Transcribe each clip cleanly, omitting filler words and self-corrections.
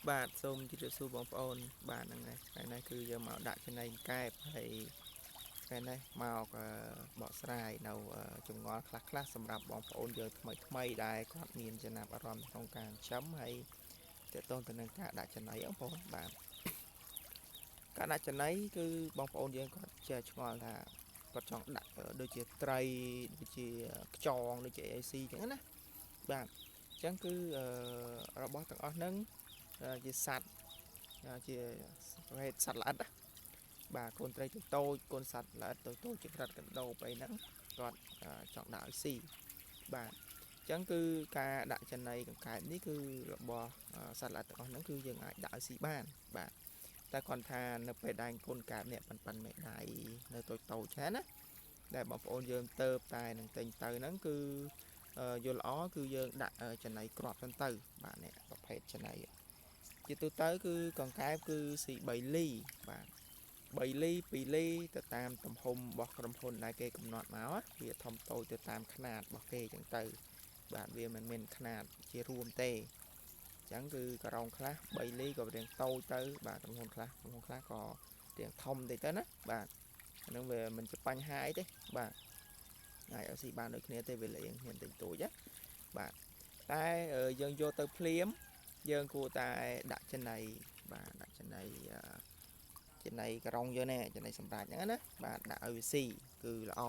បាទសូមជម្រាបសួរបងប្អូនបាទហ្នឹងហើយថ្ងៃនេះគឺយើងមកដាក់ចំណីកែបហើយថ្ងៃនេះមកបកស្រាយនៅចម្ងល់ខ្លះៗសម្រាប់បងប្អូនយើងថ្មីថ្មីដែលគាត់មានចំណាប់អារម្មណ៍ក្នុងការចិញ្ចឹមហើយទាក់ទងទៅនឹងការដាក់ចំណីបងប្អូនបាទការដាក់ចំណីគឺបងប្អូនយើងគាត់ចេះឆ្ងល់ថាគាត់ចង់ដាក់ដូចជាត្រីដូចជាខ្យងដូចជា AC អញ្ចឹងណាបាទអញ្ចឹងគឺរបស់ទាំងអស់ហ្នឹងជាសត្វជាប្រភេទសត្វល្អិតណាបាទកូនត្រីតូចតូចកូនសត្វល្អិតតូចតូចជាក្រិតកណ្ដូបអីហ្នឹងគាត់ចង់ដាក់ឲ្យស៊ីបាទអញ្ចឹងគឺការដាក់ចំណីកង្កែបនេះគឺរបស់សត្វល្អិតទាំងអស់ហ្នឹងគឺយើងអាចដាក់ឲ្យស៊ីបានបាទតែគាត់ថានៅពេលដែលកូនកែបនេះប៉ិនប៉ិនមេដៃនៅតូចតូចឆែណាដែលបងប្អូនយើងទៅតែនឹងទិញទៅហ្នឹងគឺយល់ល្អគឺយើងដាក់ចំណីគ្រាប់ហ្នឹងទៅបាទនេះប្រភេទចំណីជាទូទៅគឺកង្កែបគឺស៊ី3លីបាទ3លី2លីទៅតាមទំហំរបស់ក្រុមហ៊ុនដែលគេកំណត់មកវាធំតូចទៅតាមຂະຫນាតរបស់គេអញ្ចឹងទៅបាទវាមិនមានຂະຫນាតជារួមទេអញ្ចឹងគឺការ៉ុងខ្លះ3លីក៏រៀងតូចទៅបាទក្រុមហ៊ុនខ្លះក្រុមហ៊ុនខ្លះក៏រៀងធំតិចទៅណាបាទហ្នឹងវាមិនជាបញ្ហាអីទេបាទអាចឲ្យស៊ីបានដូចគ្នាទេវាលេងគ្នាតិចតួចណាបាទតែយើងយកទៅភ្លាមយើងគួរតែដាក់ចំណីបាទដាក់ចំណីចំណីក្រុងយើងនេះចំណីសម្រាប់ហ្នឹងណាបាទដាក់ឲ្យវាស៊ីគឺល្អ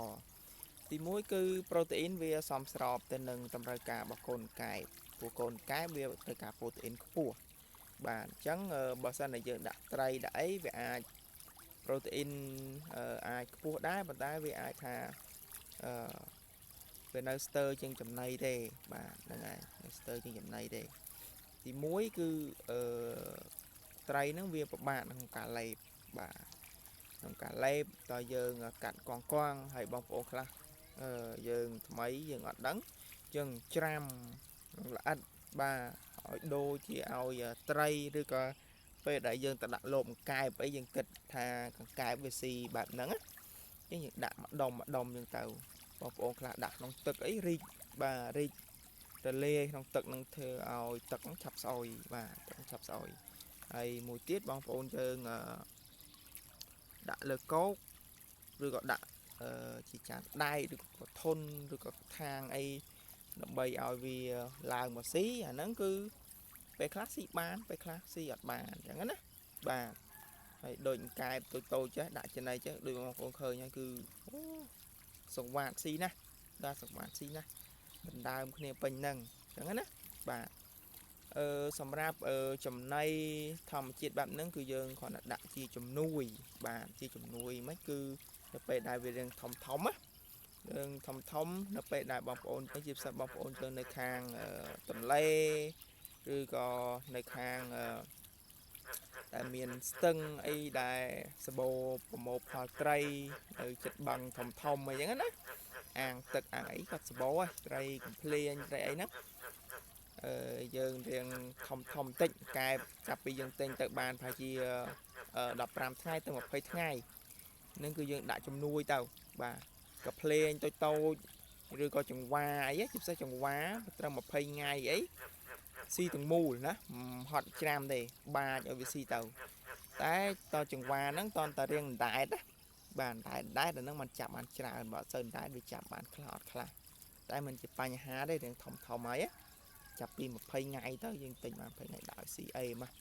ទី1គឺប្រូតេអ៊ីនវាសមស្របទៅនឹងតម្រូវការរបស់កូនកែបព្រោះកូនកែបវាត្រូវការប្រូតេអ៊ីនខ្ពស់បាទអញ្ចឹងបើសិនតែយើងដាក់ត្រីដាក់អីវាអាចប្រូតេអ៊ីនអាចខ្ពស់ដែរប៉ុន្តែវាអាចថាអឺវានៅស្ទើរជាងចំណីទេបាទហ្នឹងហើយនៅស្ទើរជាងចំណីទេទី1គឺអឺត្រីហ្នឹងវាពិបាកក្នុងការលេបបាទក្នុងការលេបតើយើងកាត់កងកងហើយបងប្អូនខ្លះអឺយើងថ្មីយើងអត់ដឹងយើងច្រាំល្អិតបាទឲ្យដូចជាឲ្យត្រីឬក៏ពេលដែលយើងទៅដាក់លបកែបអីយើងគិតថាកង្កែបវាស៊ីបែបហ្នឹងណាយើងដាក់ម្ដុំម្ដុំយើងទៅបងប្អូនខ្លះដាក់ក្នុងទឹកអីរីកបាទរីករលាយក្នុងទឹកនឹងធ្វើឲ្យទឹកនឹងឆាប់ស្អុយបាទទឹកឆាប់ស្អុយហើយមួយទៀតបងប្អូនយើងដាក់លើកោកឬក៏ដាក់ជាចានដែកឬក៏ធុនឬក៏ខាងអីដើម្បីឲ្យវាឡើងមកស៊ីអាហ្នឹងគឺពេលខ្លះស៊ីបានពេលខ្លះស៊ីអត់បានអញ្ចឹងណាបាទហើយដូចកែបតូចតូចចេះដាក់ចំណីចេះដូចបងប្អូនឃើញហើយគឺអូសង្វាតស៊ីណាស់ដល់សង្វាតស៊ីណាស់ដណ្ដើមគ្នាពេញហ្នឹងអញ្ចឹងណាបាទអឺសម្រាប់ចំណីធម្មជាតិបែបហ្នឹងគឺយើងគ្រាន់តែដាក់ជាជំនួយបាទជាជំនួយមិនគឺនៅពេលដែលវារៀងធំធំណារឿងធំធំនៅពេលដែលបងប្អូនជាពិសេសបងប្អូនយើងនៅខាងទន្លេឬក៏នៅខាងដែលមានស្ទឹងអីដែលសបោប្រមូលផលត្រីនៅចិត្តបឹងធំធំអីចឹងណាអាងទឹកអាងអីគាត់សបោត្រីកំភ្លាញត្រីអីហ្នឹងអឺយើងរៀងធំធំតិចកែបចាប់ពីយើងទិញទៅបានប្រហែលជា15ថ្ងៃទៅ20ថ្ងៃនឹងគឺយើងដាក់ជំនួយទៅបាទកាភ្លេងតូចតូចឬក៏ចង្វាអីជាពិសេសចង្វាត្រឹម20ថ្ងៃអីស៊ីទាំងមូលណាហត់ច្រាមទេបាចឲ្យវាស៊ីទៅតែតចង្វាហ្នឹងតតែរៀងដែតណាបាទដែតដែតអាហ្នឹងมันចាប់បានច្រើនបើអត់សូវដែតវាចាប់បានខ្លះអត់ខ្លះតែมันជាបញ្ហាទេរឿងធំធំហើយចាប់ពី20ថ្ងៃទៅយើងទិញបាន20ថ្ងៃដាក់ឲ្យស៊ីអេមក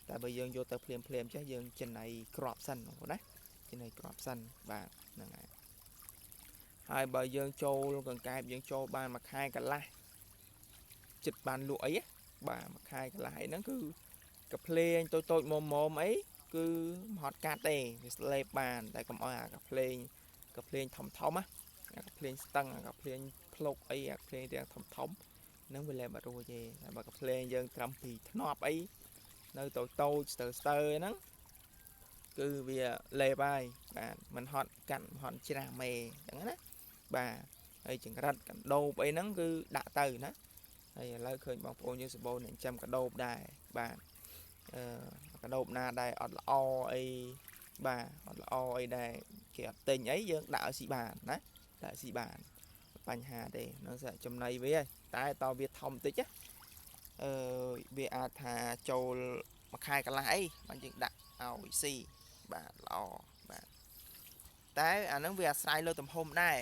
តែបើយើងយកទៅភ្លាមភ្លាមចេះយើងចំណីក្របសិនបងប្អូនណាចំណីក្របសិនបាទហ្នឹងហើយហើយបើយើងចូលកង្កែបយើងចូលបានមួយខែកន្លះចិត្តបានលក់អីបាទមួយខែកន្លះអីហ្នឹងគឺកាភ្លេងតូចតូចមុំមុំអីគឺមិនហត់កាត់ទេវាស្លេបបានតែកុំឲ្យអាកាភ្លេងកាភ្លេងធំធំណាអាកាភ្លេងស្ទឹងអាកាភ្លេងផ្លុកអីអាកាភ្លេងទាំងធំធំហ្នឹងវាលែបអត់រួចទេតែបើកាភ្លេងយើងត្រឹមពីធ្នាប់អីនៅតូចតូចស្ទើស្ទើហ្នឹងគឺវាលេបហើយបាទមិនហត់កាត់មិនហត់ច្រាស់មេអញ្ចឹងណាបាទហើយចង្រិតកណ្ដូបអីហ្នឹងគឺដាក់ទៅណាហើយឥឡូវឃើញបងប្អូនយើងសម្បូរអ្នកចាំកដោបដែរបាទអឺកដោបណាដែលអត់ល្អអីបាទអត់ល្អអីដែរគេអត់ទិញអីយើងដាក់ឲ្យស៊ីបានណាដាក់ស៊ីបានបញ្ហាទេនឹងចំណីវាតែតវាធំតិចណា អឺវាអាចថាចូលមួយខែកន្លះអីបានយើងដាក់ឲ្យស៊ីបាទល្អបាទតែអាហ្នឹងវាអាស្រ័យលើទំហំដែរ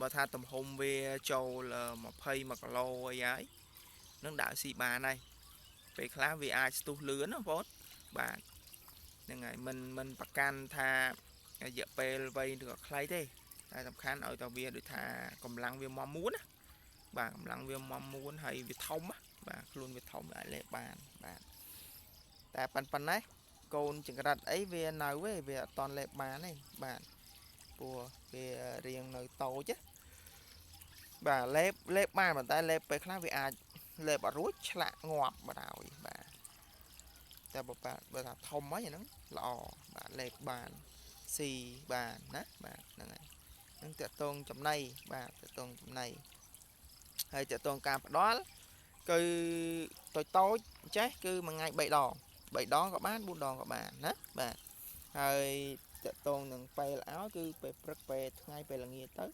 បើថាទំហំវាចូល21គីឡូអីហើយនឹងដាក់ស៊ីបានហើយពេលខ្លះវាអាចស្ទុះលឿនណាបងប្អូនបាទហ្នឹងហើយមិនប្រកាន់ថារយៈពេលវែងឬក៏ខ្លីទេតែសំខាន់ឲ្យតែវាដូចថាកម្លាំងវាមមួនណាបាទកម្លាំងវាមមួនហើយវាធំណាបាទខ្លួនវាធំអាចលេបបានបាទតែប៉ុណ្ណេះកូនចង្រិតអីវានៅទេវាអត់តន់លេបបានទេបាទព្រោះវារៀងនៅតូចណាបាទលេបលេបបានប៉ុន្តែលេបពេលខ្លះវាអាចលេបអត់រួចឆ្លាក់ងាប់បណ្ដោយបាទតែបើថាធំហើយអាហ្នឹងល្អបាទលេបបានស៊ីបានណាបាទហ្នឹងហើយនឹងតកតងចំណៃបាទតកតងចំណៃហើយតកតងការផ្ដល់គឺតូចតូចចេះគឺមួយថ្ងៃ3ដង3ដងក៏បាន4ដងក៏បានណាបាទហើយតកតងនឹងពេលឲ្យគឺពេលព្រឹកពេលថ្ងៃពេលល្ងាចទៅ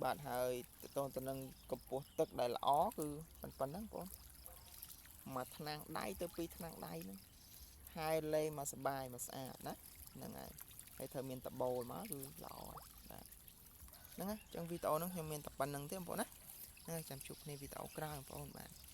បាទហើយតកតងទៅនឹងកម្ពស់ទឹកដែលល្អគឺប៉ុណ្ណឹងបងមួយថ្នាំងដៃទៅពីរថ្នាំងដៃហ្នឹងហើយលេងមកសបាយមកស្អាតណាហ្នឹងហើយហើយត្រូវមានតបូលមកគឺល្អបាទហ្នឹងណាចឹងវីដេអូហ្នឹងខ្ញុំមានតែប៉ុណ្្នឹងទេបងប្អូនណាហ្នឹងហើយចាំជួបគ្នាវីដេអូក្រោយបងប្អូនបាទ។